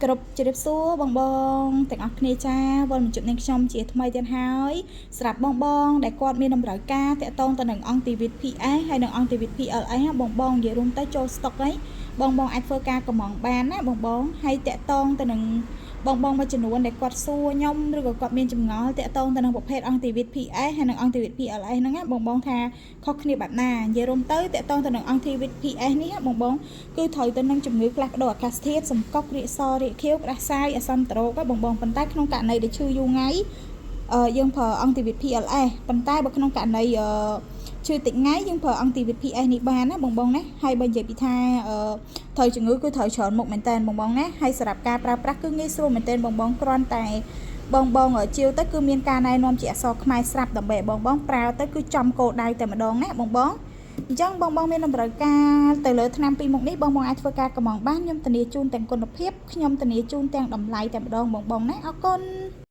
គ្រប់ជម្រាបសួរបងបងទាំងអស់គ្នាចាវិលមកជួបនឹងខ្ញុំជាថ្មីទៀតហើយសម្រាប់បងបងដែលគាត់មានតម្រូវការតាក់ទងទៅនឹងអង្គទីវិត PS ហើយនិងអង្គទីវិត PLS បងបងនិយាយរួមទៅចូលស្តុកហើយបងបងអាចធ្វើការកម្មង់បានណាបងបងហើយតាក់ទងទៅនឹងបងបងមួយចំនួនដែលគាត់សួរខ្ញុំឬក៏គាត់មានចម្ងល់តាក់ទងទៅនឹងប្រភេទអង្គទីវិត PS ហើយនិងអង្គទីវិត PLS ហ្នឹងណាបងបងថាខុសគ្នាបែបណានិយាយរួមទៅតាក់ទងទៅនឹងអង្គទីវិត PS នេះណាបងបងគឺត្រូវទៅនឹងជំងឺផ្លាស់ប្ដូរអាកាសធាតុសម្កុករាកសរាកខៀវផ្ដាសាយអាសន្នរោគបងបងប៉ុន្តែក្នុងករណីដែលឈឺយូរថ្ងៃអឺយើងប្រើអង្គទីវិត PLS ប៉ុន្តែបើក្នុងករណីអឺឈឺតិចថ្ងៃយើងប្រើអង្គទីវិត PS នេះបានណាបងបងណាហើយបើនិយាយពីថាអឺត្រូវជំងឺគឺត្រូវច្រើនមុខមែនតើបងបងណាហើយសម្រាប់ការប្រើប្រាស់គឺងាយស្រួលមែនតើបងបងគ្រាន់តែបងបងជាវទៅគឺមានការណែនាំជាអក្សរខ្មែរស្រាប់ដើម្បីឲ្យបងបងប្រើទៅគឺចំគោលដៅតែម្ដងណាបងបងអញ្ចឹងបងបងមានតម្រូវការទៅលើថ្នាំពីរមុខនេះបងបងអាចធ្វើការកម្មង់បានខ្ញុំធានាជូនទាំងគុណភាពខ្ញុំធានាជូនទាំងតម្លៃតែម្ដងបងបងណាអរគុណ។